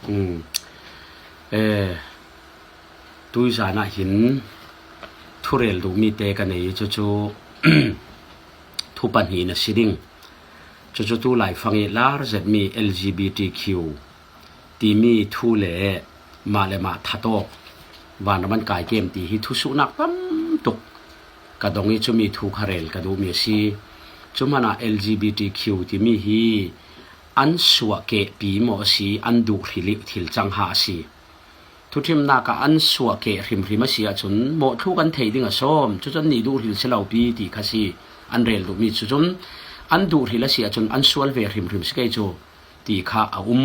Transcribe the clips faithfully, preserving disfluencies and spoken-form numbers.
Um, eh, tuizanah hin thurel duh mite ka nei, cucu thu pahnih na si ding. Cucu tu laifang ih lar zetmi L G B T Q timi thu le mah le mah thatawk vanram an kai kem ti hi thusuhnak tamtuk ka dong ih cumi thu kha rel ka duhmi a si. Cu hmanah L G B T Q timi hi an suahkehpi maw a si, an duhhril ih thil cang ha a si. Thuthimnak ah an suahkeh hrimhrim a si ahcun mawhthluk an theih ding a sawm, cucun nih duhhril si lopi ti kha si an rel duhmi. Cucun an duhhril a si ahcun an sual ve hrimhrim si kei cu ti kha a um.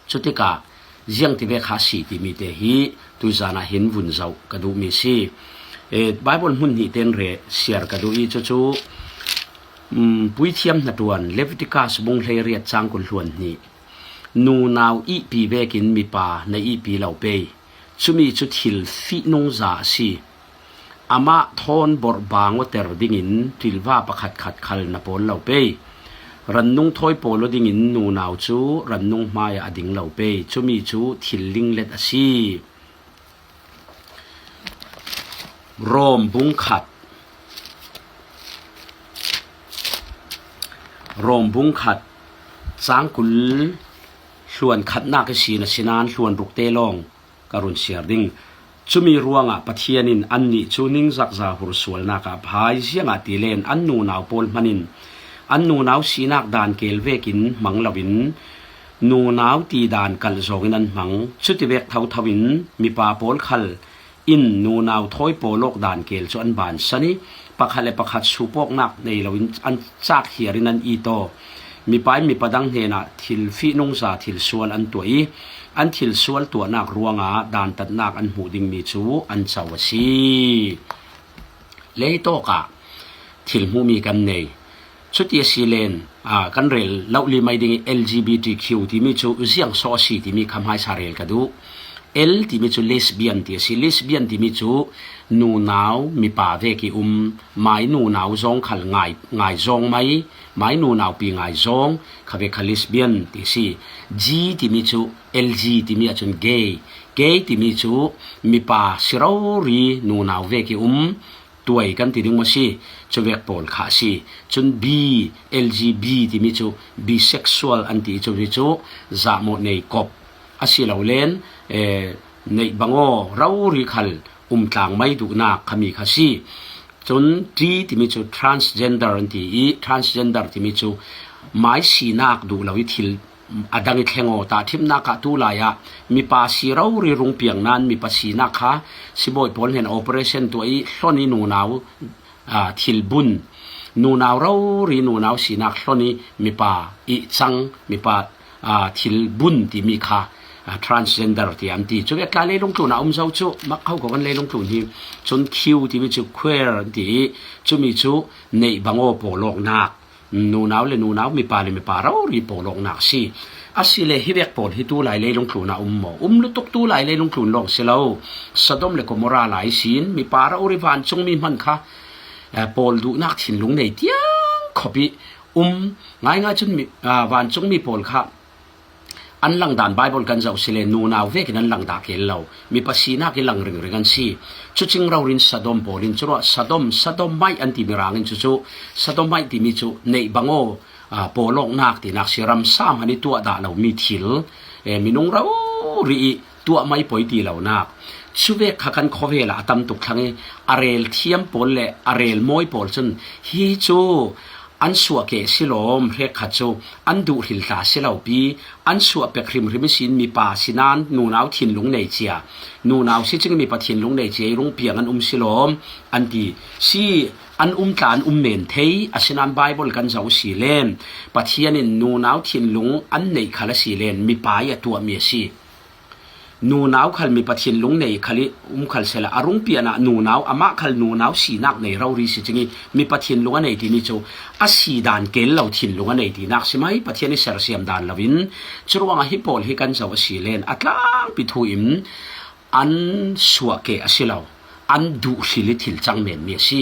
Cutikah ziangtivek kha a si timi te hi tuizanah hin vun zoh ka duhmi si. Eh, Bible hmun hnih ten re siar ka duh ih cucu, um, Puithiam Hnaṭuan Leviticus bung hleiriat cang kul hluan hnih, nunau ihpi vekin mipa na ihpi lo pei. Cumi cu thil fihnungza a si. Amah thawn borhbang awter dingin ṭilva pakhatkhat khal na pawl lo pei. Rannung thawi pawl aw dingin nunau cu rannung hmaiah a ding lo pei. Cumi cu thil linglet a si. Rom bung khat. Rom bung khat, cang kul hluan khatnak ihsin a si nain hluan rukte lawng ka run siar ding. Cumi ruangah Pathian in annih cu ningzakza hursualnak ah a phai, ziangahtile an nunau pawl hmanin an nunau sinak dan keel vekin hmang loin nunau ti dan kalh zawngin an hmang. Cutivek thotho in mipa pawl khal in nunau thawi pawl awk dan keel cu an bansan ih pakhat le pakhat sup awknak nei loin an cak hiarin an it aw. Mipa in mipa dang hnenah thil fihnungza thil sual an tuah ih an thil sual tuahnak ruangah dantatnak an hmuh dingmi cu an co a si. Leitawkah thil hmuhmi kan nei. Cuti a si len, aa, kan rel lohli mai ding ih L G B T Q timi cu ziang sawh a si timi kha hmaisa rel ka duh. L timi cu lesbian ti a si. Lesbian timi cu nunau mipa vek ih um, mai nunau zawng khal ngai, ngai zawng mai, mai nunaupi ngai zawng kha vek kha lesbian ti a si. G timi cu L G timi ahcun gay. Gay timi cu mipa si rori nunau vek ih um, tuai kan ti ding maw si, cuvek pawl kha a si. Cun B, L G B timi cu bisexual an ti, cuhi cu zahmawh nei kop a si lo len, eh, neih bang aw rori khal um tlang mai duhnak khami kha si. Cun T timi cu transgender an ti ih, transgender timi cu mai sinak duh lo ih thil a dang ih thleng aw. Tahṭhimnak ah tu lai ah mipa si rori rung piang nain mipa sinak kha sibawi pawl hnen operation tuah ih hlon ih nunau, aa, thil bun, nunau rori nunau sinak hlon ih mipa ih cang, mipa, aa, thil bun timi kha, aa, transgender ti an ti. Cuvek tla leilung tlun ah um zo cu, mak kho ko kan leilung tlun hi. Cun Q timi cu queer an ti ih, cumi cu neih bang aw pawl awknak, nunau le nunau, mipa le mipa rori pawl awknak a si. Asile hivek pawl hi tu lai leilung tlun ah um maw? Um lutuk. Tu lai leilung tlun lawng si lo. Sodom le Gomorrah lai ihsin mipa rori vancungmi hman kha, eh, pawl duhnak thinlung nei tiang khop ih um ngaingai. Cun mi, aa, vancungmi pawl kha an langdan Bible kan zoh sile nunau vekin an langdah keel lo. Mipa sinak ih lang ringring an si. Cucing rori in Sodom pawl in curuah Sodom, Sodomite an ti mirang in cucu Sodomite timi cu neih bang aw, aa, pawl awknak tinak si. Ramsa hman ih tuah dah lomi thil, eh, minung rori ih tuah mai poi ti lonak. Cuvek kha kan khawvel ah a tam tuk thlang ih a rel thiam pawl le a rel mawi pawl cun hi cu an suahkeh si lawm, hrekkhat cu an duhhril ta si lopi, an suah pek hrimhrim ihsin mipa si nain nunau thinlung nei cia, nunau si cing mipa thinlung nei cia ih rung piang an um si lawm an ti. Si, an um tla an um men thei, asinain Bible kan zoh a si len Pathian in nunau thinlung an neih khal a si len mipa ih a tuahmi a si. Nunau khal mipa thinlung nei khal ih um khal sehla a rung pian ah nunau, amah khal nunau sinak nei rori si cing ih mipa thinlung a nei timi cu a si dan keel lo thinlung a nei tinak si mai, Pathian ih sersiam dan loin. Curuangah hi pawl hi kan zoh a si len a tlangpi thu in an suahkeh a si lo, an duhhril ih thil cang menmi a si.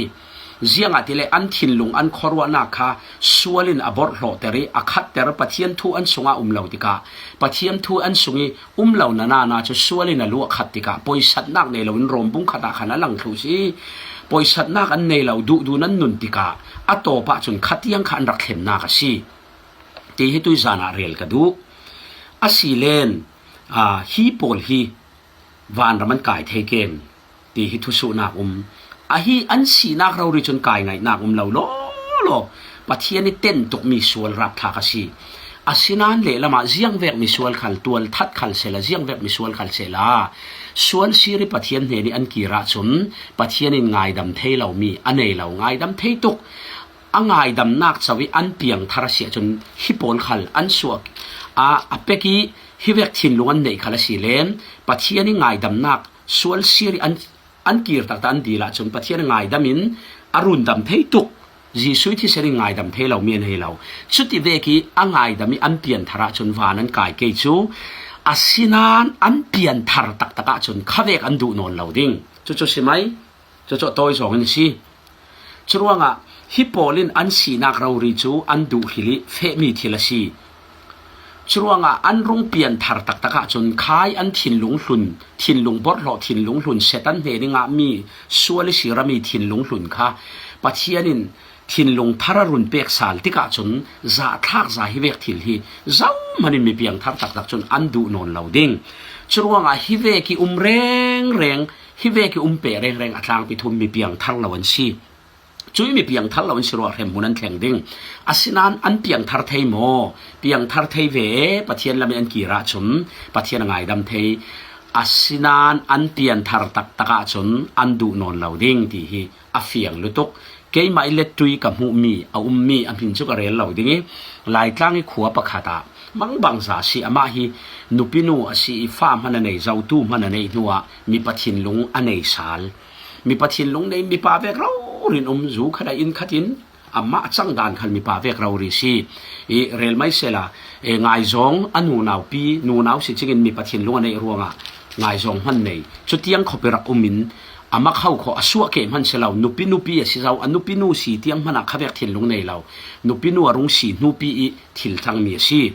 Ziangahtile an thinlung an khuaruahnak kha sual in a borhhlawhter ih a khatter, Pathian thu an sungah um lo tikah, Pathian thu an sung ih um lo nanana cu sual in a luah khat tikah poisatnak nei loin Rom bung khatah khan a lang thluh si. Poisatnak an nei lo, duhdun an nun tikah a tawp ahcun khatiang kha an rak thlennak a si ti hi tuizan ah rel ka duh. Asilen, aa, hi pawl hi vanram an kai thei ken ti hi thusuhnak um. Ahi an sinak rori cun kai ngaihnak um lo lawlaw Pathian ih ten tukmi sual rapthlak a si. Asinain lehlam ah ziangvek misual khal, tualthat khal sehla, ziangvek misual khal sehla, sual sir ih Pathian hnen ih an kir ahcun Pathian in ngaidam thei lomi a nei lo, ngaidam thei tuk, a ngaidamnak co ih an piangthar a si ahcun hi pawl khal an suak, a, a pek ih hi vek thinlung an neih khal asile Pathian ih ngaidamnak sual sir ih an, an kir taktak an dil ahcun Pathian a ngaidam in a rundam thei tuk, Jesuh ih thisen in ngaidam thei lomi an hei lo. Cuti vek ih a ngaidam ih an pianthar ahcun van an kai kei cu, asinain an pianthar taktak ahcun khavek an duh nawn lo ding. Cucu si mai. Cucu a tawi zawng in a si. Curuangah hi pawl in an sinak rori cu an duh hril ih fehmi thil a si. Curuangah an rung pianthar taktak ahcun khai an thinlung hlun, thinlung borhhlawh, thinlung hlun, Satan hnen ih ngahmi sual ihsi rami thinlung hlun kha Pathian in thinlung thar a run pek sal tikah cun zahthlak za hi vek thil hi zohman in mi piangthar taktak cun an duh nawn lo ding. Curuangah hi vek ih um rengreng, hi vek ih um peh rengreng a tlangpi thum mi piangthar lo an si. Cuih mi piangthar lo an si ruah hremhmun an thleng ding. Asinain an piangthar thei maw? Piangthar thei ve, Pathian lam ih an kir ahcun Pathian a ngaidam thei. Asinain an pianthar taktak ahcun an duh nawn lo ding ti hi a fiang lutuk. Keimah ih lettui ka hmuhmi, a ummi, a hmin cu ka rel lo ding ih, Laitlang ih khua pakhat ah mangbangza a si, amah hi nupinu a si ih fa hman a nei, zotu hman a neih hnuah mipa thinlung a nei sal. Mipa thinlung nei, mipa vek rori in um, zu khat ah inn khat in amah a cangdan khal mipa vek rori si. Ih rel mai sehla, eh, ngaizawng a nunau pi, nunau si cingin mipa thinlung a neih ruangah ngaizawng hman nei. Cutiang khawpi rak um in a mak ho khaw a suah keh hman si lo, nupi nupi a si zo, a nupinu si tiang hmanah khavek thinlung nei lo, nupinu a rung si hnupi ih thil cangmi a si.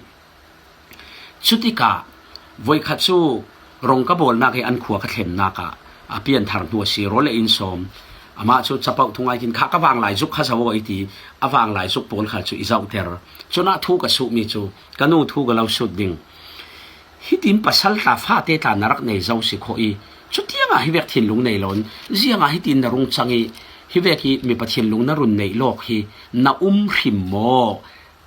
Cutikah voikhat cu rong ka bawlnak ih an khua ka thlennak ah a pianthar hnu a si, rawl le inn sawm. Amah cu capoh thungai khin kha ka vanglai zuk kha zo aw i ti, a vanglai zuk pawl khal cu i zohter. Cunah thu ka suhmi cu ka nu thu ka lo sut ding. Hitin pasal tla fate tla na rak nei zo si khawh ih, cutiangah hi vek thinlung nei loin ziangah hitin na rung cang ih, hi vek ih mipa thinlung na run neih lawk hi na um hrim maw?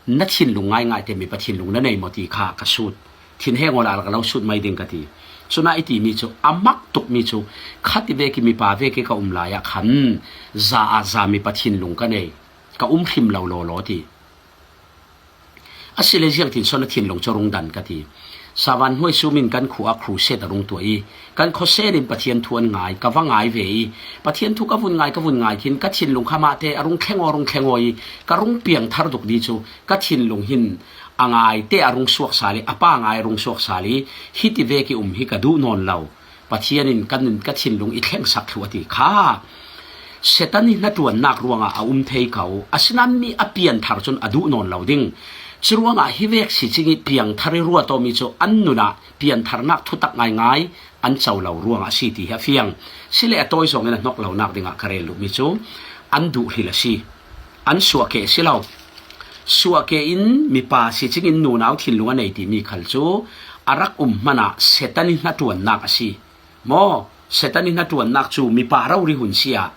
Na thinlung ngaingai te mipa thinlung na nei maw ti kha ka sut. Thinheng awla ka lo sut mai ding ka ti. Cunah i timi cu a mak tukmi cu khati vek ih mipa vek ih ka um lai ah khan za ah za mipa thinlung ka nei, ka um hrim lo lawlaw ti. Asile ziangtin sawn a thinlung cu rung dan ka ti. Savan hnuai sum in kan khua ah crusade a rung tuah ih, kan khuasen in Pathian thu an ngai, ka va ngai ve ih, Pathian thu ka vun ngai, ka vun ngai khin, ka thinlung kha mahte a rung thleng aw, rung thleng aw ih, ka rung piangthar duk dih cu, ka thinlung hin a ngai te a rung suak sal ih, a pa ngai a rung suak sal ih, hiti vek ih um hi ka duh nawn lo. Pathian in ka nun, ka thinlung i thlengsak thluh a ti kha. Satan ih hnaṭuannak ruangah a um thei ko. Asinain mi a pianthar cun a duh nawn lo ding. Curuangah hi vek si cing ih piangthar ih ruat awmi cu an nun ah piantharnak thutak ngaingai an co lo ruangah a si ti hi a fiang. Sile a tawi zawngin a hnok lonak dingah ka rel duhmi cu an duh hril a si. An suahkeh a si lo. Suahkeh in mipa si cingin nunau thinlung a nei timi khal cu a rak um hmanah Satan ih hnaṭuannak a si. Maw, Satan ih hnaṭuannak cu mipa rori hun si ah,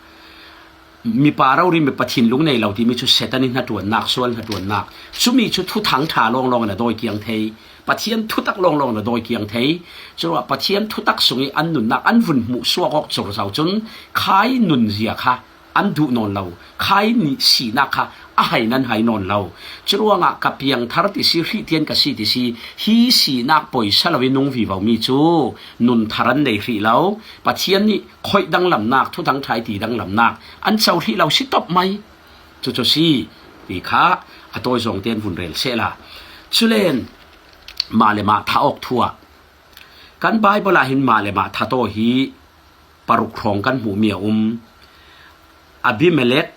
mipa rori mipa thinlung nei lo timi cu Satan ih hnaṭuannak, sual hnaṭuannak. Cumi cu thuthang ṭha lawnglawng in a dawi kiang thei, Pathian thutak lawnglawng in a dawi kiang thei. Curuah Pathian thutak sung ih an nunnak an vun hmuh suak awk cur zo cun khai nunzia kha an duh nawn lo, khai nih sinak kha a hai nan hai nawn lo. Curuangah ka piangthar ti si, hrih tian ka si ti si, hi sinak poisa lo ih nung vivomi cu nun thar an nei hrih lo. Pathian nih khoih danglamnak, thuthang ṭha ih ti danglamnak an co hrih lo si tawp mai. Cucu si ti kha a tawi zawngte an vun rel sehla. Culen mah le mah thah awk thu ah kan Baibal ah hin mah le mah thah tawi hi paruk hrawng kan hmuhmi a um. Abimelek,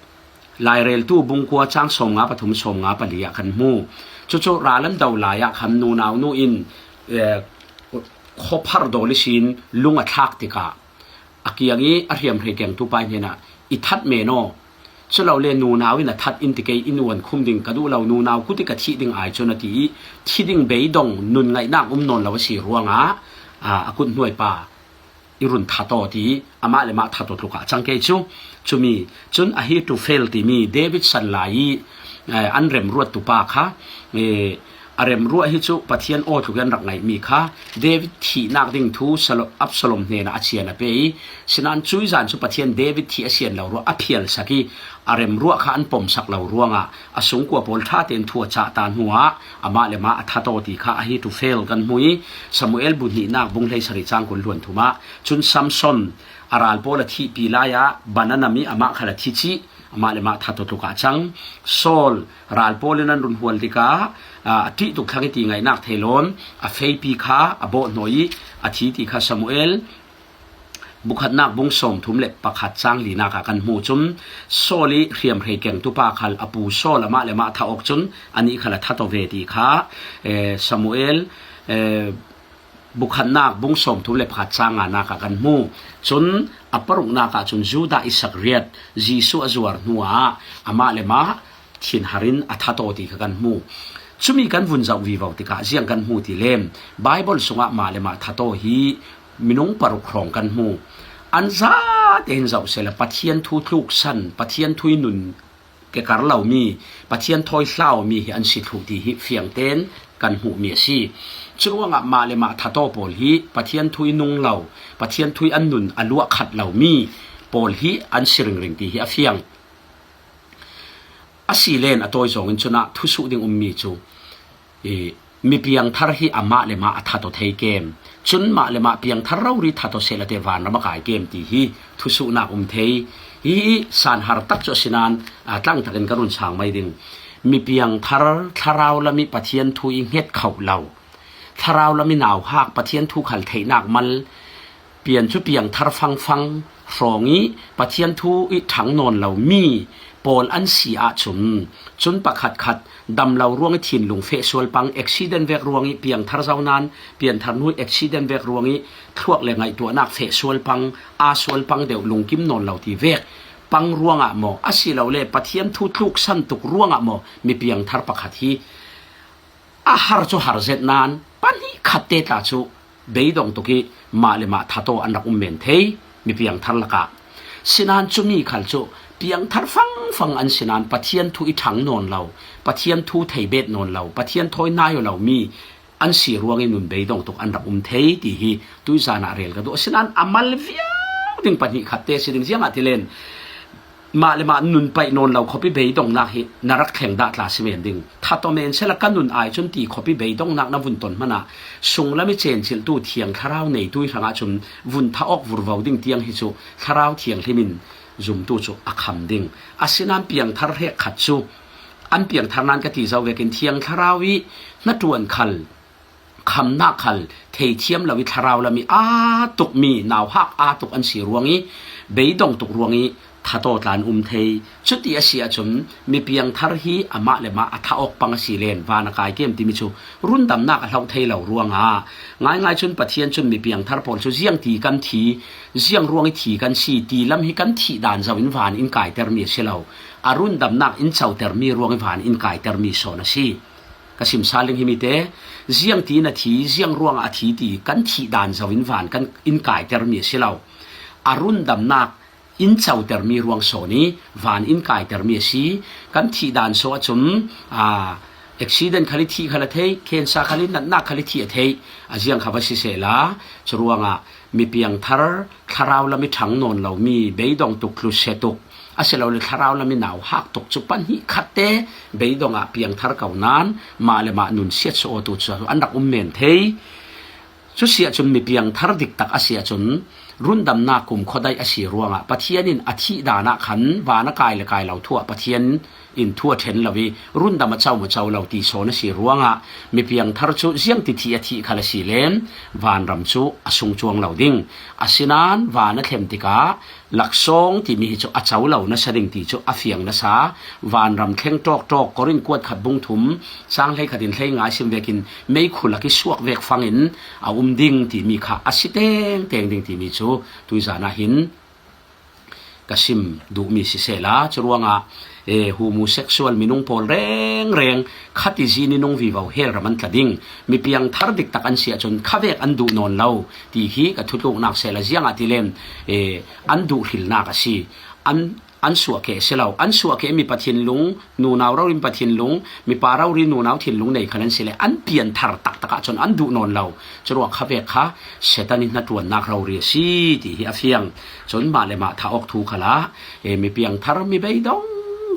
Laireltu bung kua chang sawmnga pathum, sawmnga pali ah kan hmu. Cucu ral an do lai ah khan nunau nu in, eh, khuaphar dawl ihsin lung a thlak tikah a kiang ih a hriamhrei kengtu pa hnenah, "I that men aw. Culole nunau in a that in ti kei, i nuan khum ding ka duh lo, nunau kut ih ka thih ding ai cun," a ti ih, thi ding beidong nun ngaihnak um nawn lo a si ruangah, aa, a kut hnuai pa i run that aw ti ih amah le mah that aw tluk ah a cang kei cu. Cumi cun Ahitofel timi David san lai ih, eh, an remruattu pa kha, eh, a remruah hi cu Pathian aw tluk ih an rak ngaihmi kha David thihnak ding thu Salo-, Absalom hnenah a chian a pe ih, sinain cuih zan cu Pathian David thih a sian lo ruah a phialsak ih a remruah kha an pomsak lo ruangah a sungkua pawl ṭha tein thu a cah ta hnuah amah le mah a that aw ti kha Ahitofel kan hmu ih, Samuel bu hnihnak bung hleisarih cang kul hluan thum ah cun Samson a ral pawl a thihpi lai ah ban a nam ih amah khal a thi cih, amah le mah that aw tluk ah a cang. Saul ral pawl in an run hual tikah, aa, a ṭih tuk thlang ih ti ngaihnak thei loin a feipi kha a bawh hnawi ih a thi ti kha Samuel bu khatnak bung sawmthum le pakhat cang linak ah kan hmu cun Saul ih hriamhrei kengtu pa khal a pu Saul amah le mah a thah awk cun anih khal a that aw ve ti kha, eh, Samuel, eh, bu khatnak bung sawmthum le pakhat cang nganak ah kan hmu. Cun a paruknak ah cun Judah Iskariot, Jesuh a zuar hnuah amah le mah thinhar in a that aw ti kha kan hmu. Cumi kan vun zoh vivo tikah ziang kan hmu ti lem? Baibal sungah mah le mah that aw hi minung paruk hrawng kan hmu. An zate in zoh sehla Pathian thu tluksan, Pathian thu ih nun kekar lomi, Pathian thawi hlauhmi hi an si thluh ti hi fiangtein kan hmuhmi a si. Curuangah mah le mah that aw pawl hi Pathian thu ih nung lo, Pathian thu ih an nun a luah khat lomi pawl hi an si ringring ti hi a fiang. A si len a tawi zawngin cunah thusuh ding ummi cu, i, mi piangthar hi amah le mah a that aw thei kem? Cun mah le mah piangthar rori that aw sehla teh vanram a kai kem ti hi thusuhnak um thei. Hihi sanhar tak cu a si nain, aa, tlangtakin ka run sang mai ding. Mi piangthar thlarau lam ih Pathian thu ih hnget khoh lo, thlarau lam ih nauhak, Pathian thu khal theihnak mal, pian cu piangthar fangfang hrawng ih Pathian thu ih ṭhang nawn lomi pawl an si ahcun, cun pakhatkhat dam lo ruangih thinlung feh sual pang, accident vek ruangih piangthar zo nain pianthar hnu ih accident vek ruangih thluak le ngaihtuahnak feh sual pang, aa sual pang deuh, lungkim nawn lo ti vek pang ruangah maw, asilole Pathian thu tluksan tuk ruangah maw, mi piangthar pakhat hi a har cu har zet nain pahnih khatte tla cu beidong tuk ih mah le mah that aw an rak um men thei, mi piangthar lakah. Sinain cumi khal cu piangthar fangfang an si nain Pathian thu ih ṭhang nawn lo, Pathian thu thei bet nawn lo, Pathian thawi nai aw lomi an si ruangih nun beidong tuk an rak um thei ti hi tuih zan ah rel ka duh. Asinain a mal viau ding pahnih khatte si ding. Ziangahtile mah le mah nun paih nawn lo khuapi beidongnak hi na rak thleng dah tla si men ding. That aw men sehla ka nun ai cun ti khuapi beidongnak na vun ton hmanah sunglam ih cencilhtu Thiang Thlarau neitu ih hrangah cun vun thah awk vurvo ding tiang hi cu Thlarau Thianghlim in zumtu cu a kham ding. Asinain piangthar hrekkhat cu an piangthar nain ka ti zo vekin Thiang Thlarau ih hnaṭuan khal, khamnak khal theithiam lo ih thlarau lam ih aa tukmi, nauhak aa tuk an si ruangih beidong tuk ruangih that aw tla an um thei. Cuti a si ahcun mi piangthar hi amah le mah a thah awk pang a si len van a kai kem timi cu rundamnak a hloh thei lo ruangah ngaingai cun Pathian cun mi piangthar pawl cu ziangti kan thi, ziang ruangih thi kan si ti lam hi kan thih dan zo in van in kaitermi a si lo. A rundamnak in cotermi ruangih van in kaitermi sawn a si. Ka sim sal ding himi te, ziangti in a thi, ziang ruangah a thi ti kan thih dan zo in van kan in kaitermi a si lo. A rundamnak in cotermi ruang sawn ih van in kaitermi a si. Kan thih dan saw ahcun, aa, accident khal ih thih khal a theih, cancer khal ih natnak khal ih thih a theih, a ziang kha va sisehla, curuangah mi piangthar thlarau lam ih ṭhang nawn lomi beidong tuk, tlusia tuk, asilole thlarau lam ih nauhak tuk cu pahnih khatte beidong ah piangthar ko nain mah le mah nun siatsuah awtu cu an rak um men thei. Cu si ahcun mi piangthar diktak a si ahcun rundamnak kumkhua daih a si ruangah Pathian in a thih dan ah khan van a kai le kai lo thu ah Pathian in thu a ṭhen lo i, rundam a cau maw cau lo ti sawn a si ruangah, mi piangthar cu ziangti thih a thih khal a si len, vanram cu a sung cuang lo ding. Asinain van a thlen tikah, laksawng timi hi cu a cau lo nasa ding ti cu a fiang nasa. Vanram thleng ṭawkṭawk, Korin kuat khat bung thum, cang hleikhat in hleinga sim vekin meikhu lak i suak vek fangin a um ding timi kha a si tengteng ding timi cu tuizan ah hin ka sim duhmi sisehla, curuangah, eh, homosexual minung pawl rengreng khat i zin i nung vivo hel ram an tla ding, mi piangthar diktak an si ahcun khavek an duh nawn lo ti hi ka thutluknak sehla, ziangah ti len, eh, an duh hrilnak a si. An, an suahkeh a si lo. An suahkeh mi pathinlung, nunau rori mi pathinlung, mipa rori nunau thinlung nei khal an si le, an pianthar taktak ahcun an duh nawn lo. Curuah khavek kha Satan i hnaṭuannak rori a si ti hi a fiang. Cun mah le mah thah awk thu khalah, e, mi piangthar mi beidong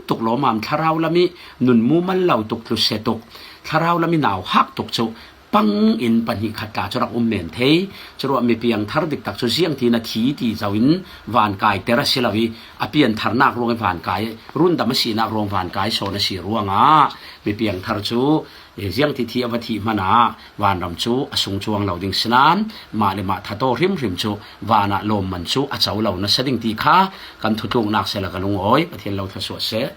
tuk, lawmam thlarau lam i nun mumal lo tuk, tluse tuk, thlarau lam i nauhak tuk cu pang in pahnih khat tla cu rak um men thei. Curuah mi piangthar diktak cu ziangtin a thi ti zoin vankai ter a si lo i, a piantharnak ruang i vankai, rundam a sinak ruang vankai sawn a si ruangah mi piangthar cu, e, ziangti thih a va thih hmanah vanram cu a sung cuang lo ding sinain, mah le mah thataw hrimhrim cu vanah lawmman cu a co lo nasa ding ti kha kan thutluknak sehla ka lungawi. Pathian lo thluasuah seh.